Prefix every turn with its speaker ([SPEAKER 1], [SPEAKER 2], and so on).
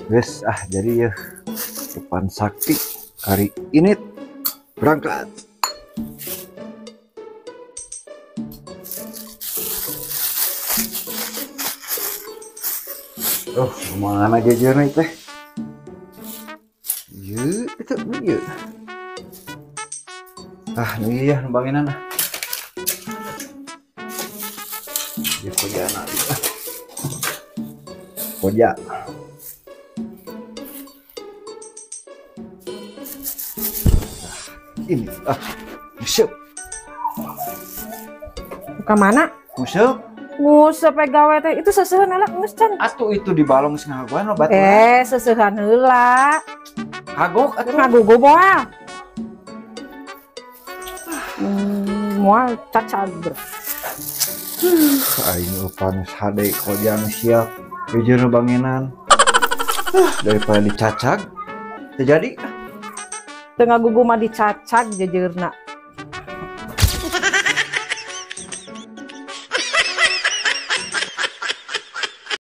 [SPEAKER 1] Geus ah jadi ya depan sakti hari ini berangkat. Oh, mana jajan teh? Ieu itu ieu. Ah, nu ieu ya nu banginan ah. Ieu kojana. Koja. Ini ah, nguseup.
[SPEAKER 2] Ka mana?
[SPEAKER 1] Nguseup.
[SPEAKER 2] Nguseup gawe teh itu seseuhan heula geus can.
[SPEAKER 1] Atuh itu di balong geus ngaguan obat.
[SPEAKER 2] Seseuhan heula.
[SPEAKER 1] Kagok atuh
[SPEAKER 2] ngagugu moal. Moal cacag.
[SPEAKER 1] Aing eupan hade kojang siap. Jujur nu banginan. Daripada dicacag terjadi.
[SPEAKER 2] Teu ngagugu mah dicacag jejeurna.